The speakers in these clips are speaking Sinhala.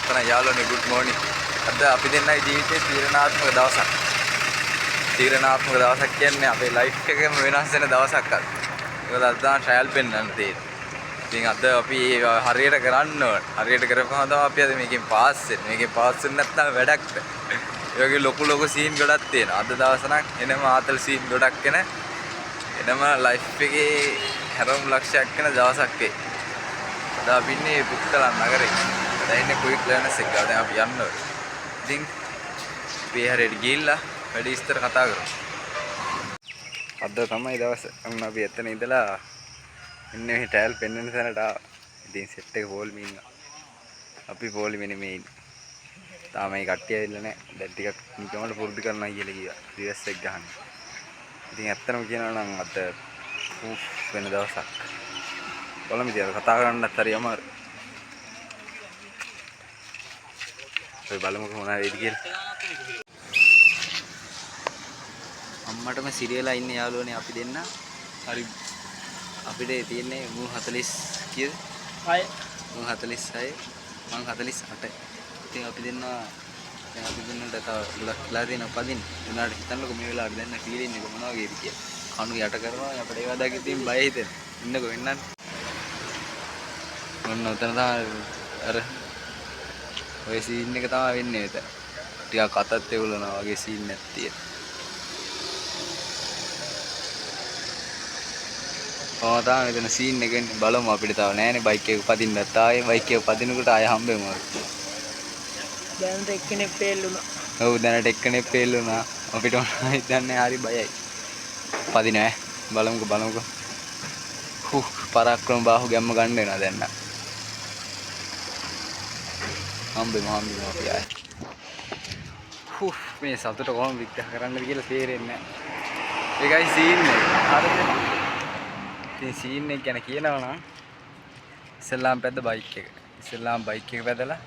ඇත්තනම් යාළුවනේ ගුඩ් මෝර්නිං. අද අපි දෙන්නගේ ජීවිතේ තීරණාත්මක දවසක්. තීරණාත්මක දවසක් කියන්නේ අපේ ලයිෆ් එකම වෙනස් වෙන දවසක් අද. ඒකද අද තමයි ට්‍රයල් පෙන්වන්න තියෙන්නේ. ඉතින් අද අපි හරියට කරන්න ඕන. හරියට කරපුවම තමයි අපි අද මේකෙන් පාස් වෙන්නේ. මේකෙන් පාස් වෙන්නේ නැත්නම් වැඩක් නෑ. ඒ වගේ ලොකු ලොකු සීන් ගොඩක් තියෙනවා. අද දවස නම් එනම ආතල් සීන් ගොඩක් එන එනම ලයිෆ් එකේ හැරවුම් ලක්ෂයක් වෙන දවසක් වෙයි. අද අපි ඉන්නේ පුත්තලන් නගරේ. දැන් ඉන්නේ ක්වික් ලර්නර්ස් එක ගාව. දැන් අපි යන්න ඕනේ. ඉතින් අපි ඒ හරියට ගිහිල්ලා වැඩි විස්තර කතා කරමු. අද තමයි දවස. ඔන්න අපි එතන ඉඳලා මෙන්න මේ ටයල් පෙන්වන තැනට ආවා. ඉතින් සෙට් එක පොලිමේ ඉන්නවා. අපි පොලිමේ නෙමෙයි ඉන්නේ. තාම මේ කට්ටිය ඇවිල්ලා නැහැ. දැන් ටිකක් නිකමට පුරුදු කරනවා කියලා කිව්වා. රිවර්ස් එක ගහන්න. ඉතින් ඇත්තටම කියනවා නම් අද උෆ් වෙන දවසක්. බලමු ඉතින් අර කතා කරන්නත් හරි අමාරුයි. අපි බලමුකෝ මොනවා වෙයිද කියලා. අම්මටම සිරියලා ඉන්නේ යාළුවනේ අපි දෙන්න. හරි අපිට තියෙන්නේ මූ 40 කීයද? 6. මූ 46 මං 48. ඉතින් අපි දෙන්න දැන් අපි දෙන්නට තව ගොඩක් වෙලා තියෙනවා පදින්න. ඒ වුණාට හිතන්නකෝ මේ වෙලාවට දැන් ෆීලිං එක මොන වගේද කියලා. කණු යට කරනවා අපිට ඒවා දැක ඉතින් බය හිතෙනවා. ඉන්නකෝ එන්නන්න. ඔන්න ඔතන තමයි අර ඔය සීන් එක තමයි වෙන්නේ මෙතන. ටිකක් අතත් එවුලනවා වගේ සීන් එකක් තියෙනවා. ඔව් තමයි මෙතන සීන් එක වෙන්නේ. බලමු අපිට තව නෑනේ බයික් එක පදින්නත් ආයේ බයික් එක පදිනකොට ආයේ හම්බෙමු අපි. දැනට එක්කෙනෙක් ෆේල් වුණා. ඔව් දැනට එක්කෙනෙක් ෆේල් වුණා. අපිට මොනවද හිතන්නේ හරි බයයි. පදින ඈ බලමුකෝ බලමුකෝ. හු් පරාක්‍රම බාහුව ගැම්ම ගන්න වෙනවා දැන් නම්. හම්බෙමු හම්බෙමු අපි ආයේ. හු් මේ සතුට කොහොම විග්‍රහ කරන්නද කියලා තේරෙන්නේ නෑ. ඒකයි සීන් එක. හරිද? ඉතින් සීන් එක ගැන කියනවා නම් ඉස්සෙල්ලාම පැද්ද බයික් එක. ඉස්සෙල්ලාම බයික් එක පැදලා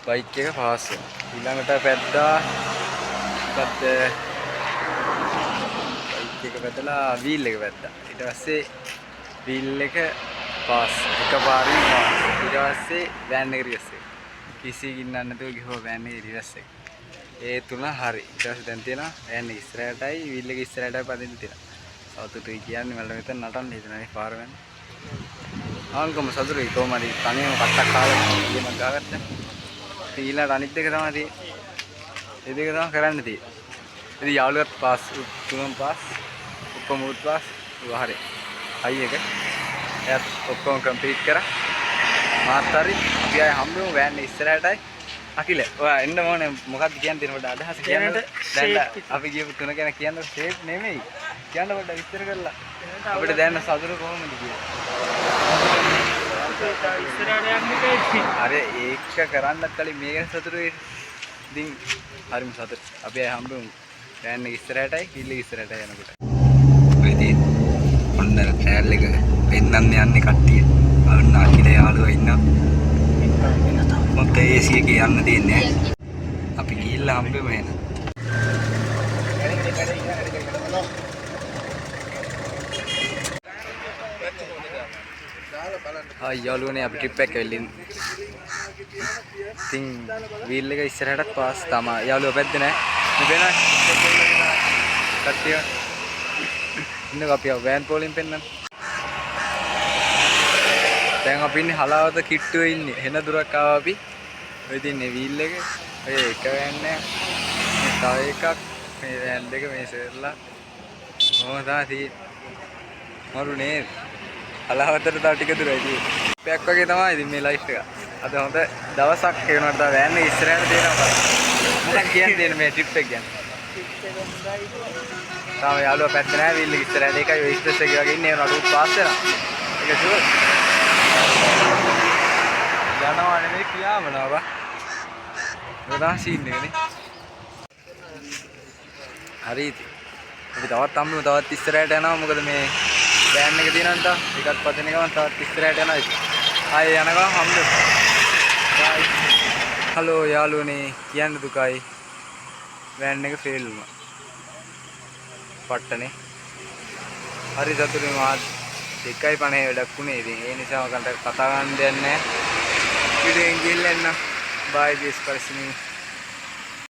බයික් එක පාස් වෙනවා. ඊළඟට පැද්දා මොකද්ද? බයික් එක පැදලා වීල් එක පැද්දා. ඊට පස්සේ වීල් එක පාස්. එකපාරින් පාස්. ඊට පස්සේ වෑන් එක රිවර්ස් එක. කිසි ගින්නක් නැතුව ගිහුවා වෑන් එකේ රිවර්ස් එක. ඒ තුන හරි. ඊට පස්සේ දැන් තියෙනවා වෑන් එක ඉස්සරහටයි වීල් එක ඉස්සරහටයි පදින්න තියෙනවා. සතුටුයි කියන්නේ මට මෙතන නටන්න හිතෙනවා මේ පාර වැන්න. ආන්කම සතුටුයි කොහොම හරි තනියම කට්ටක් කාලා ගේමක් ගහගත්තා. ඉතින් ඊළඟට අනිත් දෙක තමයි තියෙන්නේ. ඒ දෙක තමයි කරන්න තියෙන්නේ. ඉතින් යාළුවත් පාස් තුනම පාස් ඔක්කොම උත් පාස් ඌ හරි. හයි එක. එයාත් ඔක්කොම කම්ප්ලීට් කරා. මාත් හරි. අපි ආයේ හම්බෙමු වෑන් එක ඉස්සරහටයි. අකිල ඔයා එන්න ඕනේ මොකද්ද කියන්න තියෙන පොඩ්ඩක් අදහස කියන්න. දැනට දැන් ෂේප් එක. අපි කියපු තුන ගැන කියන්න ෂේප් නෙමෙයි. කියන්න පොඩ්ඩක් විස්තර කරලා. අපිට දැනන සතුට කොහොමද කියලා. ඉස්සරහට යන්න බැහැ. අර ඒක කරන්නත් කලින් මේ ගැන සතුටු වෙන්න. ඉතින් හරිම සතුටු. අපි ආයේ හම්බෙමු. වෑන් එක ඉස්සරහටයි හිල් එක ඉස්සරහටයි යනකොට. ඔය ඉතින් ඔන්න ට්‍රයල් එක පෙන්නන්න යන්නේ කට්ටිය. ඔන්න අකිල යාළුවා ඉන්නවා. මොකද AC එකේ යන්න තියෙන්නේ ඈ. අපි ගිහිල්ලා හම්බෙමු එහෙනම්. හායි යාළුවනේ අපි ට්‍රිප් එකක් ඇවිල්ලා ඉන්නේ. ඉතින් වීල් එක ඉස්සරහටත් පාස් තමා. යාළුවා පැද්දේ නෑ. මේ පේනවා කට්ටිය. ඉන්නකෝ අපි වෑන් පොලින් පෙන්නන්න. දැන් අපි ඉන්නේ හලාවත කිට්ටුවේ ඉන්නේ. හෙන දුරක් ආවා අපි. ඔය තින්නේ වීල් එක. ඔය එක වෑන් එක. මේ තව එකක්. මේ වෑන් දෙක මේ සර්ලා. කොහොම තමයි තියෙන්නේ. මරු නේද? හලාවතට තව ටික දුරයි තියෙන්නේ. පැයක් වගේ තමයි ඉතින් මේ ලයිෆ් එක. අද හොඳ දවසක් ඒ වුණාට තව වෑන් එක ඉස්සරහට තියෙනවා බලන්න. මොකක්ද කියන්න තියෙන්නේ මේ ට්‍රිප් එක ගැන? තාම යාළුවා පැත්තේ නෑ වීල් එක ඉස්සරහට ඒකයි ඔය ස්ට්‍රෙස් එකේ වගේ ඉන්නේ. ඒ වුණාට ඌ පාස් වෙනවා. ඒක ෂුවර්. යනවා නෙමෙයි පියාඹනවා බා. ඔය තමයි සීන් එක නේ. හරි ඉතින්. අපි තවත් හම්බෙමු තවත් ඉස්සරහට යනවා. මොකද මේ වෑන් එක තියෙනවනේ තව. ඒකත් පදින ගමන් තවත් ඉස්සරහට යනවා ඉතින්. ආයේ යන ගමන් හම්බෙමු. බයි. හලෝ යාළුවනේ කියන්න දුකයි. වෑන් එක ෆේල් වුණා. පට්ටනේ. හරි සතුටුයි මාත් 2.50 වැඩක් වුණේ. ඉතින් ඒ නිසා මට කතා කරන්න දෙයක් නැහැ. පිටින් ගිහිල්ලා එන්න. Bye this Parassini.